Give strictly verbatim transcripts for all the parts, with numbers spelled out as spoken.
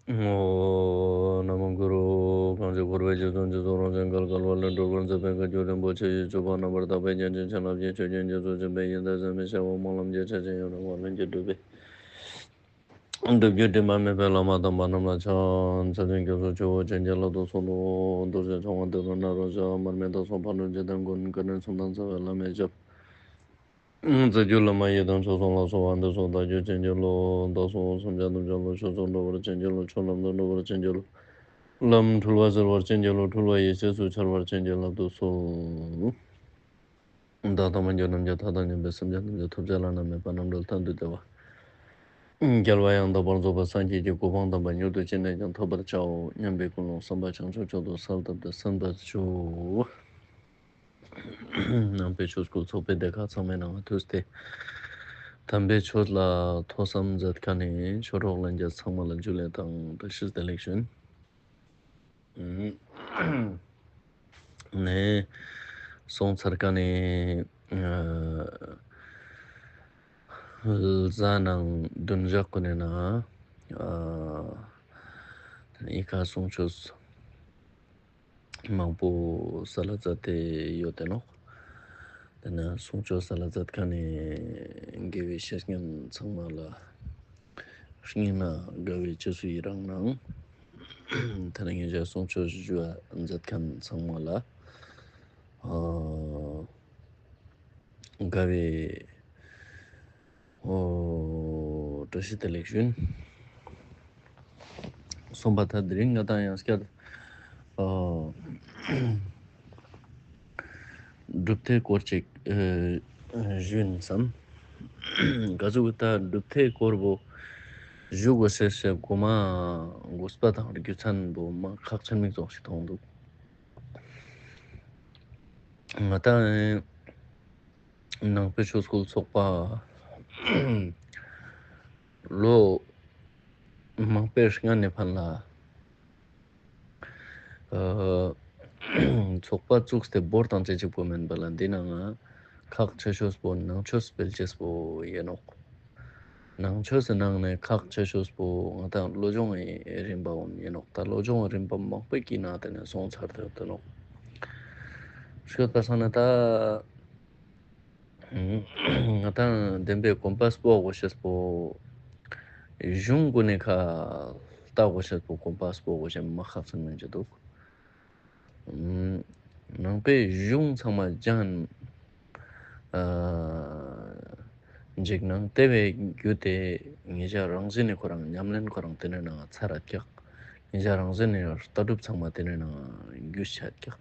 ཨོཾ། ན་མོ་གུ་རུ། གང་ཞིག་འཁོར་བའི་རྒྱ་མཚོ་འཇིགས་ཚོགས་རང་བཞིན་བརྒལ་དཀའ་བ་ལས་སྒྲོལ་བར་མཛད་པའི་བཀའ་བརྒྱུད་རིན་པོ་ཆེ་ཡི་སྤྱོད་པ་རྣམ་པར་དག་པའི་རྒྱན་ཅན་བྱིན་རླབས་ཀྱི་ཆུ་རྒྱུན་རྒྱ་མཚོ་ཆེན་པོའི་ཡོན་ཏན་ཟད་མི་ཤེས་པ་སྨོན་ལམ་གྱི་ཆར་ཆེན་ཡོངས་གྲགས་པ་ལྷུན་གྱིས་གྲུབ་པའི་སྒྲུབ་བརྒྱུད་དྲི་མ་མེད་པའི་བླ་མ་དམ་པ་རྣམས་ལ་ཕྱག་འཚལ་ཞིང་སྐྱབས་སུ་མཆིའོ། བྱིན་གྱིས་བརླབ་ཏུ་གསོལ་ལོ། རྡོ་རྗེ་འཆང་དབང་ཏེ་རུ་ནཱ་རོ་ཞབས། མར་མི་དྭགས་སོགས་ཕག་གྲུ་འཇིག་རྟེན་མགོན། ཀུན་རིག་གསུམ་དང་རྩ་བའི་བླ་མའི་ཞབས། རྩ་བརྒྱུད་བླ་མ་ཡི་དམ་མཆོག་གསུམ་ལ་གསོལ་བ་འདེབས་སོ། བདག་རྒྱུད་བྱིན་གྱིས་རློབས། བདག་སོགས་སེམས་ཅན་ཐམས་ཅད་བློ་ཆོས་སུ་འགྲོ་བར་བྱིན་གྱིས་རློབས། ཆོས་ལམ་དུ་འགྲོ་བར་བྱིན་གྱིས་རློབས། ལམ་འཁྲུལ་བ་སེལ་བར་བྱིན་གྱིས་རློབས། འཁྲུལ་བ་ཡེ་ཤེས་སུ་འཆར་བར་བྱིན་གྱིས་བརླབ་ཏུ་གསོལ། བདག་དང་མ་གྱུར་ནམ་མཁའི་མཐའ་དང་མཉམ་པའི་སེམས་ཅན་ཐམས་ཅད་ཐོབ་བྱ་བླ་ན་མེད་པ་རྣམ་གྲོལ་མཐར་ཐུག་བདེ་བ་རྒྱལ་བ་ཡང་དག་པར་རྫོགས་པའི་སངས་རྒྱས་ཀྱི་གོ་འཕང་དམ་པ་མྱུར་དུ་ཅི་ནས་ཀྱང་ཐོབ་པར་བྱའོ་སྙམ་པའི་ཀུན་སློང་བསམ་པ་བྱང་ཆུབ་མཆོག་ཏུ་གསལ་བཏབ་སྟེ་གསན་པར་ཞུ། ནང་པའི་ཆོས་སྐུལ་ཚོགས་པའི་སྡེ་ཁག་ཚང་མའི་ནང་ཐུགས་ཏེ། དམ་པའི་ཆོས་ལ་ཐོས་བསམ་མཛད་མཁན་ནི་ཆོས་གྲོགས་ལྷན་རྒྱས་ཚང་མ་ལ་ཇུ་ལེ་དང་བཀྲ་ཤིས་བདེ་ལེགས་ཞུ། ནས་སོང་ཚར་མཁན་ནི་ལ་ཟླ་ནང་བདུན་ཞག་གུན་ནི་ནང་ཨི་ཁ་གསུང་ཆོས་མང་པོ་སལ་ལ་མཛད་དེ་ཡོད་དེ་ནོག། དེ་ནས་གསུང་ཆོས་སལ་ལ་མཛད་མཁན་ནི་དགེ་བའི་བཤེས་གཉེན་ཚང་མ་ལ་སྙིང་ནས་དགའ་བའི་རྗེས་སུ་ཡི་རང་གནང་། དེ་ནས་ངེད་ཅག་གསུང་ཆོས་ཞུ་བ་མཛད་མཁན་ཚང་མ་ལ་ཨ་དགའ་བའི་ཨོ་བཀྲ་ཤིས་བདེ་ལེགས་ཞུ། སོང་པ་ད་དེ་རིང་ང་དང་ཡང་སྐྱར་ཨ་གྲུབ་མཐའི་སྐོར་ཅིག་ཨ་ཞུ་ཡིན་བསམ། ག་ཟུག་ད་གྲུབ་མཐའི་སྐོར་བོ་ཞུ་དགོས་ཤེས་ཤེས་གོ་མ་དགོས་པ་དང་རྒྱུ་མཚན་བོ་མ་ཁག་ཆེན་མིག་ཙོགས་ཤིག་མཐོང་འདུག། ང་དང་ནང་པའི་ཆོས་སྐུལ་ཚོགས་པ་ལོ་མང་པོའི་སྔ་ནས་ཕན་ལ་ཨ་ཚོགས་པ་བཙུགས་ཏེ་བོར་དང་ཅེ་ཅིག་པོ་མེན་པ་ལ་འདི་ནང་ང་ཁག་ཆེ་ཤོས་པོ་ནང་ཆོས་སྤེལ་ཅེས་པོ་ཡིན་ནོག། ནང་ཆོས་སི་ནང་ནས་ཁག་ཆེ་ཤོས་པོ་ང་དང་བློ་སྦྱོང་གི་རིམ་པ་འོ་ཡིན་ནོག། ད་བློ་སྦྱོང་གི་རིམ་པ་མང་པོའི་ཀི་ནང་དེ་ནས་སོང་ཚར་ཏེ་ཡོད་དེ་ནོག། ཤོད་པ་སང་ན་ད་ང་དང་བདེན་པའི་གོམ་པ་སྤོ་དགོས་ཤེས་པོ་གཞུང་གུན་ནི་ཁ་ལྟ་དགོས་ཤེས་པོ་གོམ་པ་སྤོ་དགོས་ཤེས་མ་ཁག་ཆེན་མིན་གྱི་འདུག། ནང་པའི་གཞུང་ཚང་མ་སྦྱང་ཨ་འཇིག་ནང་དེ་བས་རྒྱུ་དེ་ངེད་ཅག་རང་བཞིན་ནི་ཁོ་རང་ཉམས་ལེན་ཁོ་རང་དེ་ནས་ནང་ཚར་ར་ཀྱག། ངེད་ཅག་རང་བཞིན་ནི་ལྟ་གྲུབ་ཚང་མ་དེ་ནས་ནང་རྒྱུས་ཆད་ཀྱག།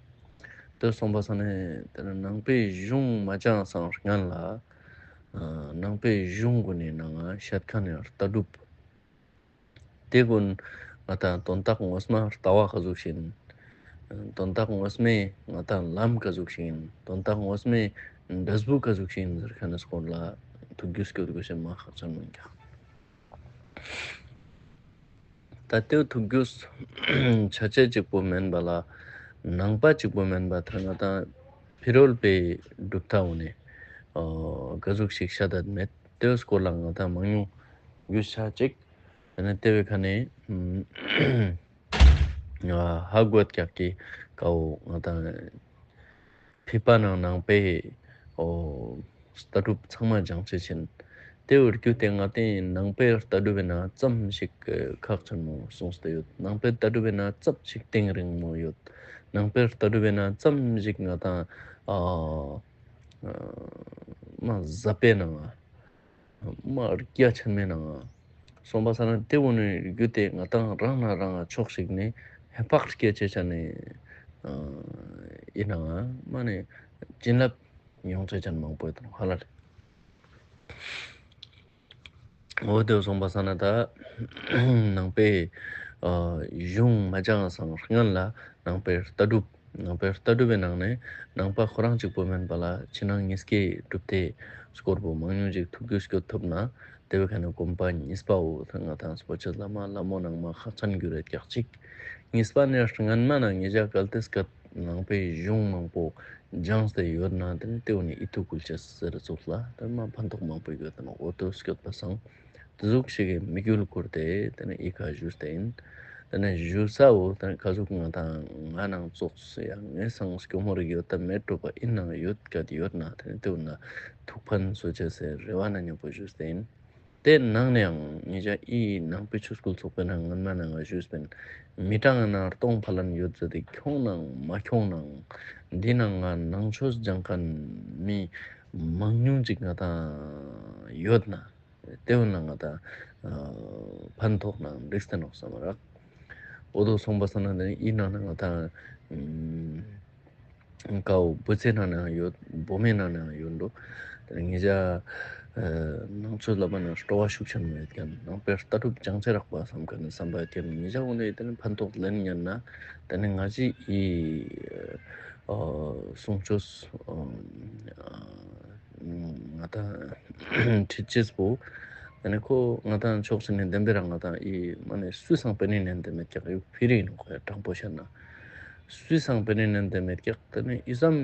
དེ་སོང་པ་སང་ནས་དེ་ནས་ནང་པའི་གཞུང་མ་སྦྱངས་སང་སྔན་ལ་ཨ་ནང་པའི་གཞུང་གུན་ནི་ནང་ང་བཤད་མཁན་ནི་ལྟ་གྲུབ་དེ་གུན་ང་དང་དོན་དག་ངོ་མ་ལྟ་བ་ག་ཟུག་ཤིག་ཡིན། དོན་དག་ངོ་མའི་ང་དང་ལམ་ག་ཟུག་ཤིག་ཡིན། དོན་དག་ངོ་མའི་འབྲས་བུ་ག་ཟུག་ཤིག་ཡིན་ཟེར་མཁན་ནི་སྐོར་ལ་ཐུགས་རྒྱུས་སྐྱོད་དགོས་ཤེས་མ་ཁག་ཆེན་མིན་ཀྱག། ད་དེ་ཐུགས་རྒྱུས་ཆ་ཆེ་གཅིག་པོ་མེན་པ་ལ་ནང་པ་གཅིག་པོ་མེན་པ་ད་ང་དང་ཕི་རོལ་པའི་གྲུབ་མཐའ་འོ་ནི་ཨ་ག་ཟུག་ཤིག་ཤ་དད་མེད་དེའི་སྐོར་ལ་ང་དང་མང་ཉུང་རྒྱུས་ཆ་གཅིག། དེ་ནས་དེ་བའི་ཁ་ནས་ཨ་ཧ་གོ་ཀྱག་གི་ཀའོ་ང་དང་ཕི་པ་ནང་ནང་པའི་ཨོ་ལྟ་གྲུབ་ཚང་མ་སྦྱང་ཅེས་ཡིན། དེ་བོ་རྒྱུ་དེ་ང་དང་ནང་པའི་ལྟ་གྲུབ་བི་ནང་ཙམ་ཞིག་ཁག་ཆེན་མོ་གསུངས་ཏེ་ཡོད། ནང་པའི་ལྟ་གྲུབ་བི་ནང་ཙམ་ཞིག་གཏིང་རིང་མོ་ཡོད། ནང་པའི་ལྟ་གྲུབ་བི་ནང་ཙམ་ཞིག་ང་དང་ཨ་མ་ཟབ་པའི་ནང་ང་མ་རྒྱ་ཆེན་མོའི་ནང་ང་སོང་པ་སང་ན་དེ་བོ་ནི་རྒྱུ་དེ་ང་དང་རང་ན་རང་ང་ཕྱོགས་ཤིག་ནས་ཧེ་བག་སྐྱེ་ཅེས་ཆ་ནས་ཨ་ཡིན་ནའང་མ་ནི་བྱིན་རླབས་ཡོང་ཅེས་ཅན་མང་པོ་ཡོད་དང་ཧ་ལ་ལས། འོ་དེ་སོང་པ་སང་ན་ད་ནང་པའི་ཨ་གཞུང་མ་སྦྱངས་སང་སྔན་ལ་ནང་པའི་ལྟ་གྲུབ་ནང་པའི་ལྟ་གྲུབ་བི་ནང་ནས་ནང་པ་ཁོ་རང་གཅིག་པོ་མེན་པ་ལ་ཕྱི་ནང་གཉིས་ཀའི་གྲུབ་མཐའི་སྐོར་བོ་མང་ཉུང་ཅིག་ཐུགས་རྒྱུས་སྐྱོད་ཐུབ་ན་དེ་བའི་ཁ་ནས་གོམ་པ་གཉིས་པའོ་ང་དང་སྤོ་ཆེད་ལ་མ་ལ་མོ་ནང་མ་ཁག་ཆེན་གྱུར་རེད་ཀྱག་ཅིག། གཉིས་པ་ནས་སྔན་མ་ན་ངེད་ཅག་གལ་ཏེ་སྐད་ནང་པའི་གཞུང་མང་པོ་སྦྱངས་ཏེ་ཡོད་ན་དེ་ནི་དེ་བོ་ནི་ཨི་ཐུག་ཀུལ་ཅེས་ཟེར་ཚུགས་ལ་དེ་མ་ཕན་ཐོགས་མང་པོ་ཡོད་དེ་ནོག། འོ་དེ་སྐྱོད་པ་སང་ ཏེ་ཟུག་ཞིག་གི་དམིགས་ཡུལ་ཁུར་ཏེ་ཏེ་ནེ་འི་ཀ་ཞུས་ཏེ་ཨིན། ཏེ་ནེ་ཞུ་ས་བོ་ཏེ་ནེ་ཀ་ཟུག་ང་དང་ང་ནང་ཙོགས་ཡང་ངའི་སང་སྐྱོ་མོ་རིག་ཡོད་ད་མེད་འགྲོ་པ་ཨིན་ནང་ཡོད་ཀ་ཏེ་ཡོད་ན་ཏེ་ནེ་ཏེ་བོ་ན་ཐུགས་ཕན་གསོས་ཅེས་སི་རེ་བ་ན་ཉམ་པོ་ཞུས་ཏེ་ཨིན། ཏེ་ནང་ནེ་ཡང་ཉེ་ཞ་འི་ནང་པའི་ཆོས་སྐུལ་ཚོགས་པའི་ནང་ངན་མ་ནང་ང་ཞུས་པིན། མི་གྲངས་ན་སྟོང་ཕ་ལན་ཡོད་ཟེར་ཏེ་ཁྱོང་ནང་མ་ཁྱོང་ནང་འི་ནང་ང་ནང་ཆོས་སྦྱང་ཁན་མི་མང་ཉུང་ཅིག་ང་དང་ཡོད་ན། ཏེ་བོ་ན་ང་དང་ཕན་ཐོགས་ན་འགྲིག་སྟེ་ནོག་སམ་རག། འོ་དོ་སོང་པ་སང་ན་ཏེ་ནེ་འི་ནང་ན་ང་དང་ཀའོ་བུ་ཚའི་ནང་ནའང་ཡོད། བུ་མོའི་ནང་ནའང་ཡོད་འགྲོ། ཏེ་ནེ་ཉེ་ཞ་ནང་ཆོས་ལ་མ་ན་སྤྲོ་བ་ཤུགས་ཆེན་མོ་ཡོད་ཁན་ནང་པའི་ལྟ་གྲུབ་སྦྱང་ཆ་རག་པ་སམ་ཁན་ནི་སམ་པ་ཡོད་ཁན་ཉེ་ཞ་འོ་ནེ་ཏེ་ནེ་ཕན་ཐོགས་ལེན་ཉན་ན་ཏེ་ནེ་ང་ཞི་འི་གསུང་ཆོས་ང་དང་ཁྲིད་ཅེས་པོ་ཏེ་ནེ་ཁོ་ང་དང་ཕྱོགས་ཞིག་ནེ་བདེན་པའི་རང་ང་དང་འི་མ་ནེ་སུའི་སང་པེ་ནེ་ནན་ཏེ་མེད་ཀྱག་ཡུ་ཕི་རི་ནོ་ཁོ་ཡ་དྲང་པོ་བཤད་ན། སུའི་སང་པེ་ནེ་ནན་ཏེ་མེད་ཀྱག་ཏེ་ནེ་འི་སམ་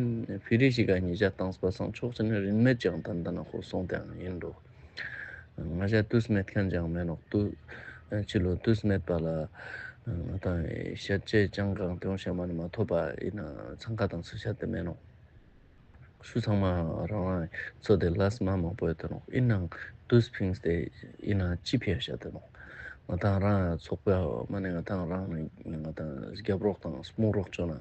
ཕི་རི་ཞིག་ག་ཉེ་ཞ་བཏང་པ་སང་ཕྱོགས་ཞིག་ནེ་རིན་མེད་ཅིག་ཡང་ཏན་ཏན་ན་ཁོ་སོང་སྟེ་ཡང་ཨིན་འགྲོ། ང་ཞ་ཏུས་མེད་ཁན་ཅིག་ཡང་མེན་ནོག་ཏུས་ཕྱི་ལོ་ཏུས་མེད་པ་ལ་ང་དང་ཤད་ཅེས་ཅང་གང་ཏེ་བོ་ཤད་མ་ནེ་མ་ཐོབ་པ་ཨིན་ན་ཚང་ཀ་དང་སུ་ཤད་ཏེ་མེན་ནོག། སུ་ཚང་མ་རང་རང་ཚོ་དེ་ལས་མ་མང་པོ་ཡོད་དེ་ནོག། ཨིན་ནང་དུས་ཕིངས་ཏེ་ཨིན་ན་ཅི་ཕི་ཡ་ཤ་དེ་ནོག། ང་དང་རང་ཚོགས་པ་མ་ནེ་ང་དང་རང་ང་དང་རྒྱབ་རོགས་དང་སྨུག་རོགས་ཅོ་ན་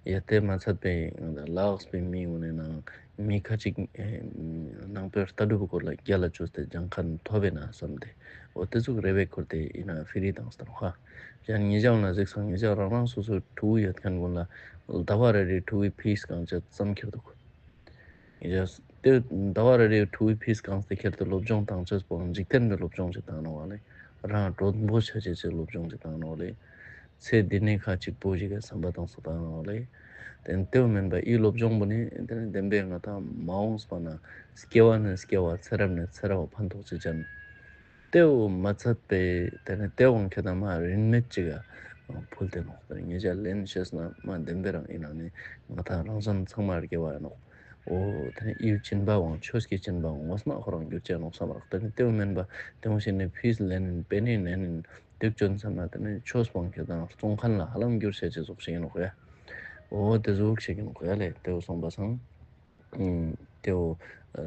ཡ་དེ་མ་ཚད་པའི་ང་དང་ལགས་པའི་མི་འོ་ནེ་ནང་མི་ཁ་ཅིག་ནང་པའི་ལྟ་གྲུབ་སྐོར་ལ་རྒྱ་ལ་ཅོས་ཏེ་སྦྱང་ཁན་ཐོབ་པས་ན་བསམ་སྟེ་འོ་དེ་ཟུག་རེ་བའི་སྐོར་དེ་ཨིན་ན་ཕི་རི་དང་སྟར་ཧ། ཡང་ཉེ་ཞའོ་ན་གཟིགས་སང་ཉེ་ཞའོ་རང་རང་སོ་སོའི་ཕྲུ་གུ་ཡོད་ཁན་ཀུན་ལ་ཟླ་བ་རེ་རེའི་ཕྲུ་གུའི་ཕིས་གང་ཆེ་ཙམ་ཁྱེར་འདུག། ཡ་དེ་ཟླ་བ་རེ་རེའི་ཕྲུ་གུའི་ཕིས་གང་སྟེ་ཁྱེར་ཏེ་སློབ་སྦྱོང་བཏང་ཅེས་པོའང་འཇིག་རྟེན་གྱི་སློབ་སྦྱོང་ཞིག་བཏང་ནོག་ལེ། རང་གྲོགས་པོ་ཆ་ཅེས་སི་སློབ་སྦྱོང་ཞིག་བཏང་ནོག་ལེ། ཚེ་འདི་ནས་ཁ་ཅིག་པོ་ཞིག་གི་བསམ་པ་བཏང་སོ་བཏང་ནོག་ལེ། དེ་དེའུ་མེན་པ་ཨི་སློབ་སྦྱོང་པོ་ནི་དེ་ནི་བདེན་པའི་ང་དང་མ་འོངས་པ་ན་སྐྱེ་བ་ནས་སྐྱེ་བ་ཚེ་རབས་ནས་ཚེ་རབས་ཕན་ཐོགས་ཅི་ཅན། དེའུ་མ་ཚད་པའི་དེ་ནི་དེའུ་ཁྱེད་དང་མ་རིན་མེད་ཅིག་ག་ཕུལ་ཏེ་ནོག། དེ་ནི་ཉེ་ཞ་ལེན་ཤེས་ན་མ་བདེན་པའི་རང་ཨིན་ན་ནི་ང་དང་རང་བཞིན་ཚང་མ་དགེ་བ་ཡིན་ནོག། འོ་དེ་ནི་ཨི་སྦྱིན་པ་བང་ཆོས་ཀྱི་སྦྱིན་པ་བང་ངོ་མ་ཁོ་རང་འགྱུར་ཅན་ནོག་བསམ་རག། དེ་ནི་དེའུ་མེན་པ་དེའུ་ཞིག་ནི་ཕིས་ལེན་པེ་ནི་ནན་དེ་ཅོན་ཚང་མ་དེ་ནི་ཆོས་སྤང་ཁྱེད་དང་བཙོང་མཁན་ལ་ཧ་ལམ་འགྱུར་བྱེད་ཅེས་ཟུག་ཞིག་ཡིན་ནོག་ཡ། འོ་དེ་ཟུག་ཞིག་ཡིན་ནོག་ཡ་ལེ། དེའུ་སོང་པ་སང་། ཨུམ། དེའུ་ཨ་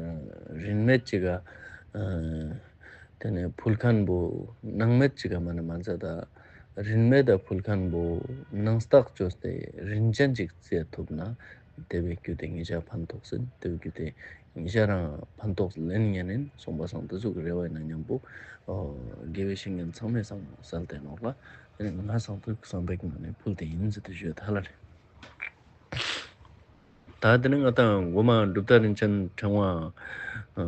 རིན་མེད་ཅིག་ག་ཨ་དེ་ནི་ཕུལ་མཁན་པོ་སྣང་མེད་ཅིག་ག་མ་ནི་མ་མཛད་ད། རིན་མེད་ད་ཕུལ་མཁན་པོ་སྣང་རྟགས་བཅོས་ཏེ་རིན་ཅན་ཅིག་བརྩི་ཐུབ་ན་དེ་བའི་རྒྱུ་དེ་ཉེ་ཞ་ཕན་ཐོགས་ཟིན། དེ་བའི་རྒྱུ་དེ་ཉེ་ཞ་རང་ཕན་ཐོགས་ལེན་ཉན་ནིན་སོང་པ་སང་དེ་ཟུག་རེ་བ་ཡིན་ན་མཉམ་པོ་ཨོ་དགེ་བའི་བཤེས་གཉེན་ཚང་མའི་སང་སལ་ཏེ་ནོག་ལ། དེ་ནི་ང་སང་ཐུག་སང་བེག་ན་ནི་ཕུལ་ཏེ་ཡིན་ཟེར་ཏེ་ཞུས་ཐ་ལ་ལེ། ད་དེ་ནི་ང་དང་གོ་མ་གྲུབ་མཐའ་རིན་ཆེན་ཕྲེང་བ་ཨ་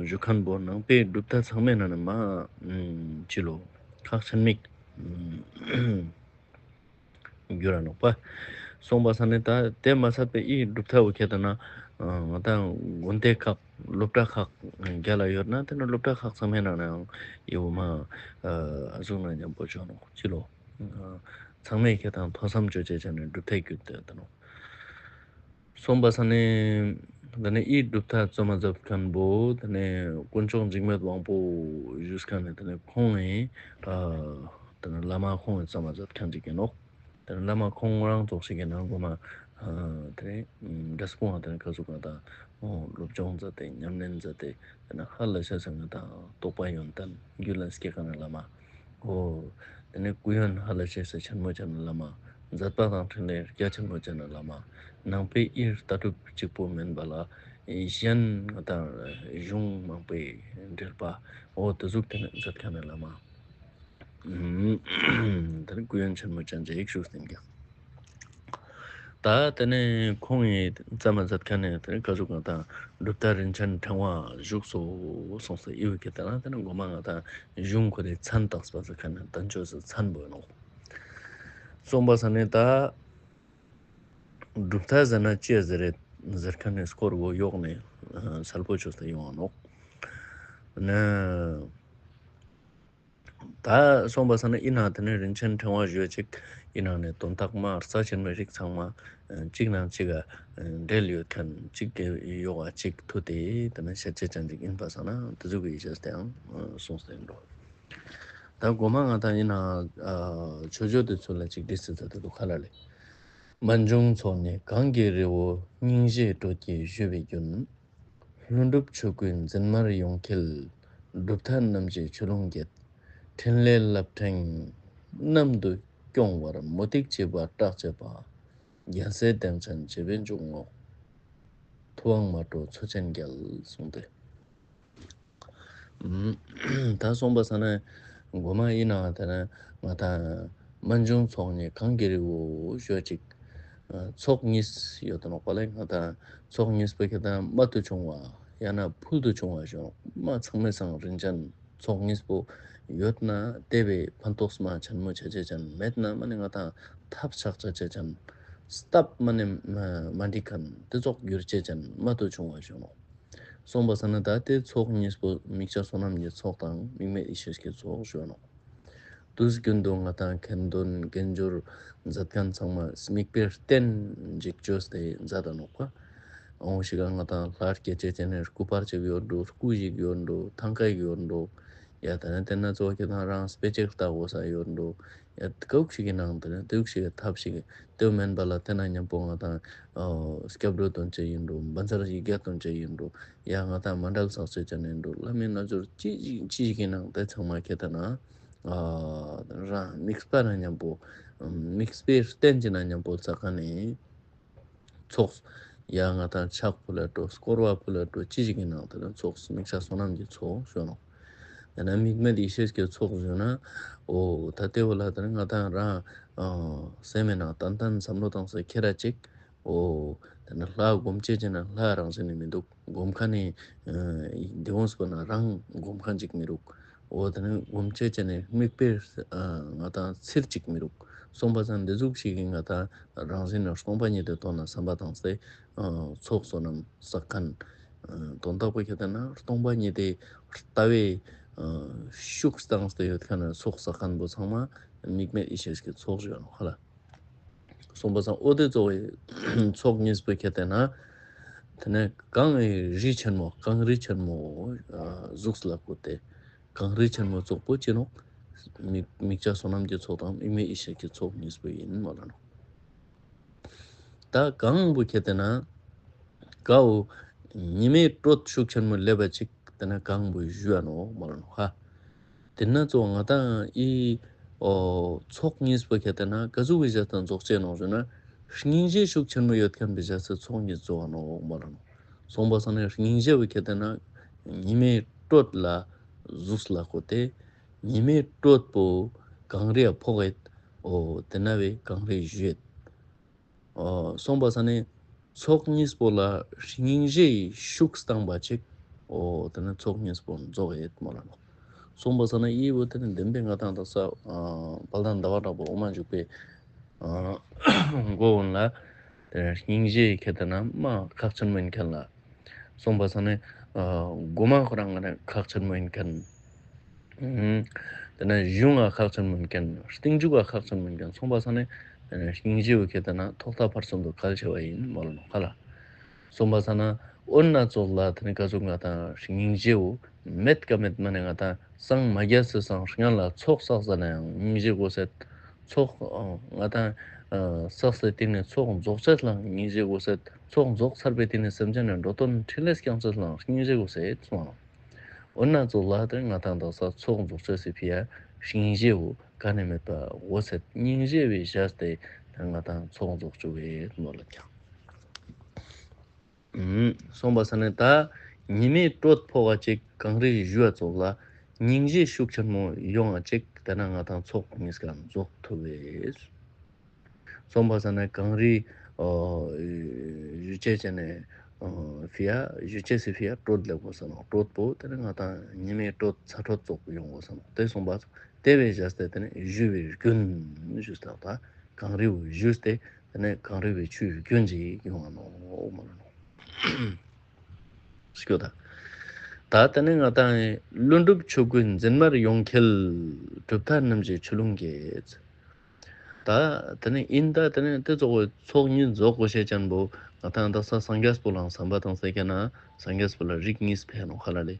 ཞུ་མཁན་པོ་ནང་པའི་གྲུབ་མཐའ་ཚང་མའི་ནང་ནས་མ་ཨ་ཅི་ལོ་ཁག་ཆེན་མིག་གྱུར་ར་ནོག་པ། སོང་པ་ས་ནི་ད་དེ་མ་ཚད་པའི་ཨི་གྲུབ་མཐའ་བོ་ཁྱེད་ད་ན་ང་དང་དགོན་སྡེ་ཁག་སློབ་གྲྭ་ཁག་རྒྱ་ལ་ཡོད་ན་དེ་ནི་སློབ་གྲྭ་ཁག་ཚང་མའི་ནང་ནའང་ཨི་བོ་མ་ཨ་ཟུག་ན་མཉམ་པོ་ཆོག་ནོག་ཅི་ལོ། ཚང་མས་ཁྱེད་དང་ཐོས་བསམ་བཅོ་ཅེས་ཅན་ནི་གྲུབ་མཐའི་རྒྱུད་དེ་ད་ནོག། སོང་པ་ས་ནི་ད་ནི་ཨི་གྲུབ་མཐའ་རྩོམ་མ་མཛད་མཁན་པོ་ད་ནི་དཀོན་མཆོག་འཇིགས་མེད་དབང་པོ་ཞུས་མཁན་ནི་ད་ནི་ཁོང་ངི་ཨ་ད་ནི་བླ་མ་ཁོང་ངི་རྩོམ་མ་མཛད་མཁན་ཅིག་ཡིན་ནོག། ད་ནི་བླ་མ་ཁོང་རང་ཚོགས་ཤིག་གི་ནང་གོ་མ་ཨ་ད་ནི་འབྲས་སྤུངས་ཨ་ད་ནི་ཀ་ཟུག་ང་དང་སློབ་སྦྱོང་མཛད་དེ་ཉམས་ལེན་མཛད་དེ་ད་ནི་ཧ་ལ་ཤ་ས་ང་དང་རྟོགས་པ་ཡོན་ཏན་རྒྱུད་ལ་སྐྱེ་མཁན་ནི་བླ་མ། འོ། དེ་ནས་སྐུ་ཡོན་ཧ་ལས་ཆེ་ས་ཆེན་མོ་ཅན་ནི་བླ་མ། མཛད་པ་དང་འཕྲིན་ལས་རྒྱ་ཆེན་མོ་ཅན་ནི་བླ་མ། ནང་པའི་ཨི་ལྟ་གྲུབ་གཅིག་པོ་མིན་པ་ལ། གཞན་ང་དང་གཞུང་མང་པོའི་འགྲེལ་པ། འོ་དེ་ཟུག་དེ་ནས་མཛད་མཁན་ནི་བླ་མ། ཨུམ། དེ་ནས་སྐུ་ཡོན་ཆེན་མོ་ཅན་ཅིག་ཞུས་ཏེ་ཡིན་ཀྱང་། ད་དེ་ནས་ཁོང་ངི་རྩོམ་མ་མཛད་མཁན་ནི་དེ་ནས་ཀ་ཟུག་ང་དང་གྲུབ་མཐའ་རིན་ཆེན་ཕྲེང་བ་བཞུགས་སོ་གསུངས་སེ་ཨི་བོ་ཁྱེད་ད་ན་དེ་ནས་གོ་མ་ང་དང་གཞུང་ཁོ་དེ་མཚན་བཏགས་པ་ཟེར་མཁན་ནི་བསྟན་བཅོས་སི་མཚན་པོ་ཡིན་ནོག། སོང་པ་ས་ནི་ད་གྲུབ་མཐའ་ཟེར་ན་ཅི་ཟེར་རེད་ཟེར་མཁན་ནི་སྐོར་བོ་ཡོག་ནས་ཨ་གསལ་པོ་བཅོས་ཏེ་ཡོང་བ་ནོག། ནི། ད་སོང་པ་སང་ན་ཨིན་ན་དེ་ནེ་རིན་ཆེན་ཕྲེང་བ་ཞུ་ཅིག་ཨིན་ན་ནི་དོན་དག་མ་རྩ་ཆེན་མོ་རིགས་ཚང་མ་ཨ་གཅིག་ནང་གཅིག་ག་ཨ་འབྲེལ་ཡོད་ཁན་གཅིག་ཡོག་ག་གཅིག་ཐུག་སྟེ་དེ་ནེ་ཤད་ཅེས་ཅན་ཅིག་ཨིན་པ་སང་ན་དེ་ཟུག་གི་ཡིད་ཆེས་དེའང་གསུངས་ཏེ་ཨིན་འགྲོ། ད་གོ་མ་ང་དང་ཨིན་ན་ཨ་ཆོས་བརྗོད་དེ་ཚུལ་ལ་ཅིག་བྲིས་ཏེ་ད་དེ་དུ་ཁ་ལ་ལེ། རྨད་བྱུང་ཚོགས་གཉིས་གངས་ཀྱི་རི་བོ། སྙིང་རྗེའི་སྲོད་ཀྱིས་ཞུ་བའི་རྒྱུན། ལྷུན་གྲུབ་ཆོས་སྐུའི་འཛིན་མར་ཡོངས་འཁྱིལ། གྲུབ་མཐའ་རྣམ་བཞིའི་ཆུ་ཀླུང་བརྒྱད། ཕྲིན་ལས་རླབས་ཕྲེང་གནམ་དུ་སྐྱོང་བར། མུ་སྟེགས་བྱིས་པ་སྐྲག་བྱེད་པ། རྒྱལ་སྲས་སྡིངས་ཆེན་བྱེ་བའི་འབྱུང་གནས། ཐུབ་དབང་མ་དྲོས་མཚོ་ཆེན་རྒྱལ་གསུངས་ཏེ། ད་སོང་པ་སང་ན་གོ་མ་ཨིན་ན་དེ་ནེ་ང་དང་རྨད་བྱུང་ཚོགས་གཉིས་གངས་ཀྱི་རི་བོ་ཞུ་ཅིག་ཚོགས་གཉིས་ཡོད་དེ་ནོག་པ་ལེ། ང་དང་ཚོགས་གཉིས་པོ་ཁྱེད་དང་རྨད་དུ་བྱུང་བ་ཡང་ན་ཕུལ་དུ་བྱུང་བ་ཞུ་ནོག་མ་ཚང་མའི་སང་རིན་ཆེན་ཚོགས་གཉིས་པོ་ཡོད་ན་དེ་བས་ཕན་ཐོགས་མ་ཆེན་མོ་ཆ་ཅེས་ཅན། མེད་ན་མ་ནེ་ང་དང་ཐབས་ཆག་ཆ་ཅེས་ཅན། སྟབས་མ་ནེ་མ་འགྲིག་ཁན་དེ་ཙོགས་གྱུར་ཅེས་ཅན་རྨད་དུ་བྱུང་བ་ཞུ་ནོག་སོང་པ་སང་ན་ད་དེ་ཚོགས་གཉིས་པོ་དམིགས་བྱ་བསོད་ནམས་ཀྱི་ཚོགས་དང་དམིགས་མེད་ཡེ་ཤེས་ཀྱི་ཚོགས་ཞུ་ནོག་དུས་རྒྱུན་དུ་ང་དང་ཁ་འདོན་དགེ་སྦྱོར་མཛད་ཁན་ཚང་མ་དམིགས་པའི་རྟེན་ཅིག་བཅོས་ཏེ་མཛད་ད་ནོག་པ། འོ་ཞིག་ག་ང་དང་ལྷ་སྐྱེད་ཅེས་ཅན་ནི་སྐུ་པར་ཅིག་ཡོད་འགྲོ། སྐུ་ཞིག་ཡོད་འགྲོ། ཐང་ཀ་ཞིག་ཡོད་འགྲོ། ཡ་ད་ནི་དེ་ན་ཚོགས་ཁྱེད་དང་རང་དཔེ་ཅིག་ལྟ་དགོས་ས་ཡོད་འགྲོ། ཡ་ཀ་ཟུག་ཞིག་གི་ནང་དེ་ནི་དེ་ཟུག་ཞིག་གི་ཐབས་ཤིག་དེ་མེན་པ་ལ་དེ་ན་མཉམ་པོ་ང་དང་ཨ་སྐྱབས་འགྲོ་འདོན་ཅེས་ཡིན་འགྲོ། བཛྲ་ཡིག་བརྒྱ་འདོན་ཅེས་ཡིན་འགྲོ། ཡ་ང་དང་མཎྜལ་བསགས་ཅེས་ཅན་ཡིན་འགྲོ། བླ་མའི་རྣལ་འབྱོར་ཅི་ཞིག་ཅི་ཞིག་གི་ནང་དེ་ཚང་མ་ཁྱེད་དང་ན་ཨ་རང་དམིགས་པ་ན་མཉམ་པོ་དམིགས་པའི་རྟེན་གྱི་ན་མཉམ་པོ་བསགས་ཁན་ནི་ཚོགས། ཡ་ང་དང་ཕྱག་ཕུལ་ལ་འགྲོ། སྐོར་བ་ཕུལ་ལ་འགྲོ། ཅི་ཞིག་གི་ནང་དེ་ན་ཚོགས་དམིགས་བྱ་བསོད་ནམས་ཀྱི་ཚོགས་ཞུ་ནོག་དེ་ན་དམིགས་མེད་ཡེ་ཤེས་ཀྱི་ཚོགས་ཞུ་ན། འོ་ད་དེ་བོ་ལ་དེ་ན་ང་དང་རང་ཨ་སེམས་མེད་ན་ཏན་ཏན་བསམ་བློ་བཏང་སྟེ་ཁྱེར་ར་ཅིག་འོ་དེ་ན་ལྷ་སྒོམ་ཅེས་ཅན་ན་ལྷ་རང་བཞིན་ནི་མི་འདུག་སྒོམ་ཁན་ནི་ཨ་དེ་བོ་སྐོར་ན་རང་སྒོམ་ཁན་ཅིག་མི་རུག་འོ་དེ་ན་སྒོམ་ཅེས་ཅན་ནི་དམིགས་པའི་ཨ་ང་དང་ཚིར་ཅིག་མི་རུག་སོང་པ་སང་འདི་ཟུག་ཞིག་གི་ང་དང་རང་བཞིན་ནི་སྟོང་པ་ཉིད་དེ་དོན་ན་བསམ་པ་བཏང་སྟེ་ཨ་ཚོགས་བསོད་ནམས་བསགས་ཁན། ཨ་དོན་དག་པོ་ཁྱེད་དེ་ན་སྟོང་པ་ཉིད་དེ་ལྟ་བའི་ཨ་ཤུགས་བཏང་སྟེ་ཡོད་ཁན་ཚོགས་བསགས་ཁན་པོ་ཚང་མ་དམིགས་མེད་ཡེ་ཤེས་ཀྱི་ཚོགས་ཞུ་ནོག་ཧ་ལ། སོང་པ་སང་འོ་དེ་གཙོ་བོའི་ཚོགས་གཉིས་པོ་ཁྱེད་དེ་ན་དེ་ནེ་གངས་རི་ཆེན་མོ་གངས་རི་ཆེན་མོ་ཨ་གཟུགས་ལ་བཀོད་དེ། གངས་རི་ཆེན་མོ་ཙོགས་པོ་ཅི་ནོག་དམིགས་དམིགས་བྱ་བསོད་ནམས་ཀྱི་ཚོགས་དང་དམིགས་མེད་ཡེ་ཤེས་ཀྱི་ཚོགས་གཉིས་པོ་ཡིན་མོལ་ལ་ནོག་ད་གངས་པོ་ཁྱེད་དེ་ན་གའོ་ཉི་མའི་དྲོད་ཤུགས་ཆེན་མོ་སླེབས་པ་ཅིག་དེ་ན་གངས་པོ་ཞུ་ཡ་ནོག་མོལ་ལ་ནོག་ཧ། དེ་ན་ཙོགས་ང་དང་ཨི་འོ་ཚོགས་གཉིས་པོ་ཁྱེད་དེ་ན་ཀ་ཟུག་པའི་ཞག་དང་རྫོགས་ཅེས་ནོག་ཞུ་ན། སྙིང་རྗེ་ཤུགས་ཆེན་མོ་ཡོད་ཁན་པའི་ཞག་སེ་ཚོགས་གཉིས་རྫོགས་ནོག་མོལ་ལ་ནོག་སོང་པ་སང་ན་སྙིང་རྗེ་བོ་ཁྱེད་དེ་ན་ཉི་མའི་དྲོད་ལ་གཟུགས་ལ་བཀོད་དེ། ཉི་མའི་དྲོད་པོ་གངས་རི་ཡ་ཕོག་ཡོད། འོ་དེ་ན་བའི་གངས་རི་ཞུ་ཡོད། འོ་སོང་པ་སང་ན་ཚོགས་གཉིས་པོ་ལ་སྙིང་རྗེའི་ཤུགས་བཏང་པ་ཅིག་འོ་དེ་ན་ཚོགས་གཉིས་པོ་རྫོགས་ཡོད་མོལ་ལ་ནོག་སོང་པ་སང་ན་ཨི་བོ་དེ་ན་བདེན་པའི་ང་དང་དག་ས་ཨ་དཔལ་ལྡན་ཟླ་བ་གྲགས་པ་དབུ་མ་འཇུག་པའི་ཨ་མགོ་བོ་ལ་དེ་ན་སྙིང་རྗེ་ཁྱེད་དེ་ན་མ་ཁག་ཆེན་མོ་ཡིན་ཁན་ལ། སོང་པ་སང་ན་ཨ་གོ་མ་ཁོ་རང་ང་ན་ཁག་ཆེན་མོ་ཡིན་ཁན། ཨུམ། དེ་ན་གཞུང་ང་ཁག་ཆེན་མོ་ཡིན་ཁན། རྟིང་མཇུག་ག་ཁག་ཆེན་མོ་ཡིན་ཁན། སོང་པ་སང་ན་དེ་ན་སྙིང་རྗེ་བོ་ཁྱེད་དེ་ན་ཐོག་མཐའ་བར་གསུམ་དུ་གལ་ཆེ་བ་ཡིན་མོལ་ལ་ནོག་ཧ་ལ། སོང་པ་སང་ན་འོ་ན་ཙོགས་ལ་དེ་ན་ཀ་ཟུག་ང་དང་སྙིང་རྗེ་བོ་མེད་ཀ་མེད་མ་ནེ་ང་དང་སངས་མ་རྒྱས་སི་སང་སྔན་ལ་ཚོགས་བསགས་ཟ་ན་ཡང་སྙིང་རྗེ་དགོས་ཟེར། ཚོགས་ཨ་ང་དང་ཨ་བསགས་སེ་དེ་ནེ་ཚོགས་རྫོགས་ཅེས་ལའང་སྙིང་རྗེ་དགོས་ཟེར། ཚོགས་རྫོགས་ཚར་བའི་དེ་ནེ་སེམས་ཅན་ནི་འགྲོ་དོན་འཕྲིན་ལས་སྐྱོང་ཅེས་ལའང་སྙིང་རྗེ་དགོས་ཟེར་གསུངས་ནོག་འོ་ན་ཙོགས་ལ་དེ་ང་དང་དག་ས་ཚོགས་རྫོགས་ཅེས་སི་ཕི་ཡ་སྙིང་རྗེ་བོ་ག་ནེ་མེད་པ་དགོས་ཟེར། སྙིང་རྗེ་བོའི་ཞག་སྟེ་དེ་ང་དང་ཚོགས་རྫོགས་ཅུག་པས་མོལ་ལ་ཀྱང་། ཨུམ། སོང་པ་སང་ན་ད་ཉི་མའི་དྲོད་ཕོག་ག་ཅིག་གངས་རི་ཞུ་བ་ཙོགས་ལ་སྙིང་རྗེ་ཤུགས་ཆེན་མོ་ཡོང་ང་ཅིག་དེ་ན་ང་དང་ཚོགས་གཉིས་ཀ་རྫོགས་ཐུབ་པས། སོང་པ་སང་ན་གངས་རི་ཨ་ཞུ་ཅེས་ཅན་ནི་ཨ་ཕི་ཡ་ཞུ་ཅེས་སི་ཕི་ཡ་དྲོད་ལེབ་དགོས་ས་ནོག་དྲོད་པོ་དེ་ན་ང་དང་ཉི་མའི་དྲོད་ཚ་དྲོད་ཙོགས་ཡོང་དགོས་ས་ནོག་དེ་སོང་པ་དེ་བས་ཞག་སྟེ་དེ་ནེ་ཞུ་བའི་རྒྱུན་ཞུས་ཏེ་ད་གངས་རི་བོ་ཞུས་ཏེ་དེ་ནེ་གངས་རི་བོའི་ཆུའི་རྒྱུན་ཅིག་ཡོང་ང་ནོག་མོལ་ལ་ནོག་སྐྱོ་ད། ད་དེ་ནས་ང་དང་ལྷུན་གྲུབ་ཆོས་སྐུའི་འཛིན་མར་ཡོངས་འཁྱིལ། གྲུབ་མཐའ་རྣམ་བཞིའི་ཆུ་ཀླུང་བརྒྱད། ད་དེ་ནས་ཨིན་ད་དེ་ནས་དེ་ཙོགས་ཚོགས་གཉིས་རྫོགས་དགོས་ཤེས་ཅན་པོ་ང་དང་དག་ས་སངས་རྒྱས་པོ་ལའང་བསམ་པ་བཏང་སྟེ་ཁྱེད་ན་སངས་རྒྱས་པོ་ལ་རིགས་གཉིས་ཕེ་ནོག་ཧ་ལ་ལེ།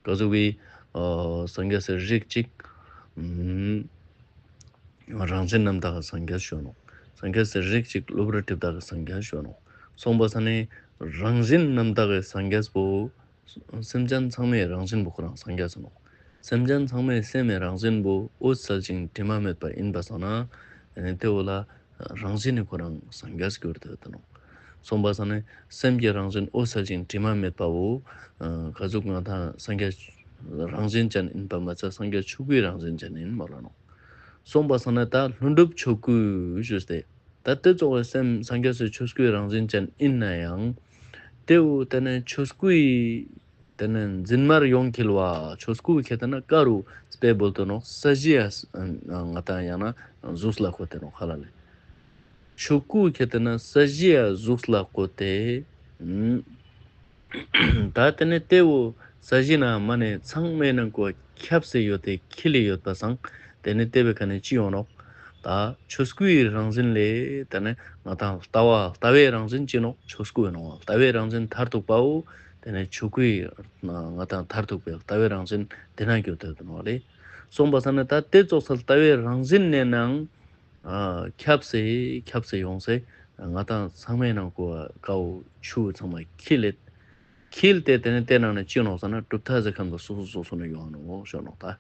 ག་ཟུག་གི་ཨ་སངས་རྒྱས་སི་རིགས་གཅིག་ཨམ་རང་བཞིན་རྣམ་དག་གི་སངས་རྒྱས་ཞུ་ནོག། སངས་རྒྱས་སི་རིགས་གཅིག་གློ་བུར་སྒྲིབ་དག་གི་སངས་རྒྱས་ཞུ་ནོག། སོང་པ་ས་ནས་རང་བཞིན་རྣམ་དག་གི་སངས་རྒྱས་པོ་སེམས་ཅན་ཚང་མའི་རང་བཞིན་པོ་ཁོ་རང་སངས་རྒྱས་ནོག། སེམས་ཅན་ཚང་མའི་སེམས་སི་རང་བཞིན་པོ་འོད་གསལ་ཞིང་དྲི་མ་མེད་པ་ཨིན་པ་སང་ན་དེ་ནས་དེ་བོ་ལ་རང་བཞིན་ནི་ཁོ་རང་སངས་རྒྱས་གྱུར་ཏེ་ཡོད་ནོག། སོང་པ་ས་ནས་སེམས་ཀྱི་རང་བཞིན་འོད་གསལ་ཞིང་དྲི་མ་མེད་པ་བོ་ཨ་ག་ཟུག་ང་དང་སངས་རྒྱས་རང་བཞིན་ཅན་ཨིན་པ་མ་ཚད་སངས་རྒྱས་ཆོས་སྐུའི་རང་བཞིན་ཅན་ཨིན་མོལ་ལ་ནོག། སོང་པ་ས་ནས་ད་ལྷུན་གྲུབ་ཆོས་སྐུ་ཞུས་ཏེ་ད་དེ་ཙོགས་སི་སེམས་སངས་རྒྱས་སི་ཆོས་སྐུའི་རང་བཞིན་ཅན་ཨིན་ན་ཡང་དེ་བོ་དེ་ནས་ཆོས་སྐུའི་དེ་ནས་འཛིན་མར་ཡོངས་འཁྱིལ་བ། ཆོས་སྐུ་ཁྱེད་དེ་ན་ཀ་རུ་དཔེ་བོར་ཏེ་ནོག། ས་གཞི་ཡ་ང་དང་ཡང་ན་གཟུགས་ལ་བཀོད་དེ་ནོག་ཧ་ལ་ལེ། ཆོས་སྐུ་ཁྱེད་དེ་ན་ས་གཞི་ཡ་གཟུགས་ལ་བཀོད་དེ། ཨམ། ད་དེ་ནས་དེ་བོ་ས་གཞི་ན་མ་ནས་ཚང་མའི་ནང་ང་ཁྱབ་སྟེ་ཡོད་དེ་འཁྱིལ་ལེ་ཡོད་པ་སང་དེ་ནས་དེ་བོའི་ཁ་ནས་ཅི་ཡོང་ནོག། ད་ཆོས་སྐུའི་རང་བཞིན་ལས་དེ་ནས་ང་དང་ལྟ་བ་ལྟ་བའི་རང་བཞིན་ཅི་ནོག། ཆོས་སྐུ་ནོག། ལྟ་བའི་རང་བཞིན་མཐར་ཐུག་པའོ། དེ་ནས་ཆོས་སྐུའི་ང་དང་མཐར་ཐུག་པའི་ལྟ་བའི་རང་བཞིན་དེ་ན་གྱུར་ཏེ་ཡོད་ནོག་ལེ། སོང་པ་ས་ནས་ད་དེ་ཙོགས་སི་ལྟ་བའི་རང་བཞིན་ནས་ནང་ཨ་ཁྱབ་སྟེ་ཁྱབ་སྟེ་ཡོངས་ཏེ་ང་དང་ཚང་མའི་ནང་ང་ཀ་བོ་ཆུ་ཚང་མ་འཁྱིལ་ལེ། འཁྱིལ་ཏེ་དེ་ནས་དེ་ནང་ནས་ཅི་ནོག་ཟེར་ན་གྲུབ་མཐའ་ཟེར་ཁན་པོ་སོ་སོ་སོ་སོ་ནས་ཡོང་ནོག་ཞུ་ནོག་ད།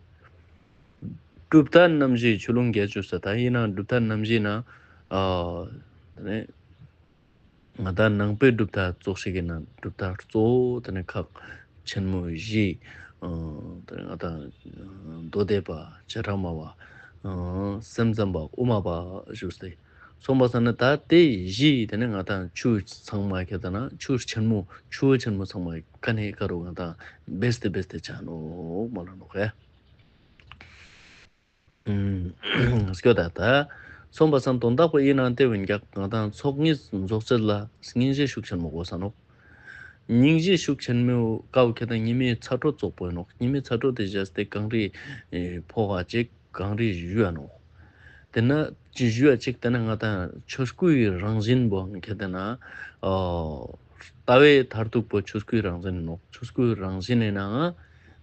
གྲུབ་མཐའ་རྣམ་བཞིའི་ཆུ་ཀླུང་བརྒྱད་ཞུས་ཏེ་ད་ཨིན་ན་གྲུབ་མཐའ་རྣམ་བཞི་ན་ཨ་དེ་ནས་ང་དང་ནང་པའི་གྲུབ་མཐའ་ཙོགས་ཤིག་ཨིན་ན་གྲུབ་མཐའ་གཙོ་བོ་དེ་ནས་ཁག་ཆེན་མོ་བཞི། ཨ་དེ་ནས་ང་དང་མདོ་སྡེ་པ་བྱེ་བྲག་སྨྲ་བ་ཨ་སེམས་ཙམ་པ་དབུ་མ་པ་ཞུས་ཏེ། སོང་པ་ས་ནས་ད་དེ་བཞི་དེ་ནས་ང་དང་ཆུ་ཚང་མ་ཁྱེད་དེ་ན་ཆུ་ཆེན་མོ་ཆུ་བོ་ཆེན་མོ་ཚང་མ་ཀ་ནས་ཀ་རུ་ང་དང་སྦས་ཏེ་སྦས་ཏེ་ཆ་ནོག་མོལ་ལ་ནོག་ཧེ། ཨུམ། སྐྱོ་ད་ད། སོང་པ་སང་དོན་དག་པོ་ཨིན་ན་དེ་བོ་ཀྱག་ང་དང་ཚོགས་གཉིས་རྫོགས་ཚད་ལ་སྙིང་རྗེ་ཤུགས་ཆེན་མོ་དགོས་ས་ནོག། སྙིང་རྗེ་ཤུགས་ཆེན་མོ་ཀ་བོ་ཁྱེད་དེ་ན་ཉི་མའི་ཚ་དྲོད་ཙོགས་པོ་ཨིན་ནོག། ཉི་མའི་ཚ་དྲོད་དེ་བཞག་སྟེ་གངས་རི་ཕོག་ག་ཅིག་གངས་རི་བཞུ་ཡ་ནོག། དེ་ན་ཅི་བཞུ་ཡ་ཅིག་དེ་ན་ང་དང་ཆོས་སྐུའི་རང་བཞིན་པོ་ཁྱེད་དེ་ན་ཨ་ལྟ་བའི་མཐར་ཐུག་པོ་ཆོས་སྐུའི་རང་བཞིན་ནོག། ཆོས་སྐུའི་རང་བཞིན་ནི་ནང་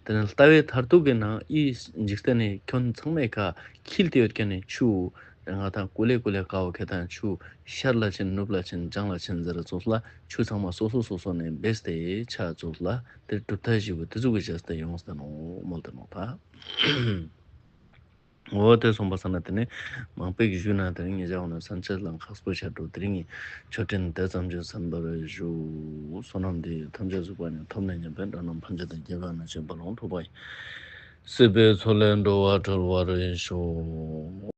དེ་ནས་ལྟ་བའི་མཐར་ཐུག་གི་ནང་འི་འཇིག་རྟེན་ནི་ཁྱོན་ཚང་མའི་ཁ་འཁྱིལ་ཏེ་ཡོད་ཁན་ནི་ཆུ་ང་དང་ཀུ་ལེ་ཀུ་ལེ་ཀ་བོ་ཁྱེད་དེ་ན་ཆུ་ཤར་ལ་ཕྱིན་ནུབ་ལ་ཕྱིན་བྱང་ལ་ཕྱིན་ཟེར་ཙོགས་ལ་ཆུ་ཚང་མ་སོ་སོ་སོ་སོ་ནས་སྦས་ཏེ་ཆ་ཙོགས་ལ་དེ་གྲུབ་མཐའ་བཞི་བོ་དེ་ཟུག་གི་བྱས་ཏེ་ཡོངས་ཏེ་ནོག་མོལ་ཏེ་ནོག་ད། འོ་དེ་སོང་པ་སང་ན་དེ་ནས་མང་པོ་ཞིག་ཞུས་ན་དེ་རིང་ངེད་ཅག་འོ་ན་སན་ཆད་ལ་ཁག་པོ་ཆ་འགྲོ། དེ་རིང་གི་ཆོས་འབྲེལ་དེ་ཙམ་གྱིས་གསན་པར་ཞུ། བསོད་ནམས་འདི་ཡིས་ཐམས་ཅད་གཟིགས་པ་ཉིད། ཐོབ་ནས་ཉེས་པའི་དགྲ་རྣམས་ཕམ་བྱས་ཏེ། སྐྱེ་རྒ་ན་འཆིའི་རྦ་ཀློང་འཁྲུགས་པ་ཡི། སྲིད་པའི་མཚོ་ལས་འགྲོ་བ་སྒྲོལ་བར་ཤོག།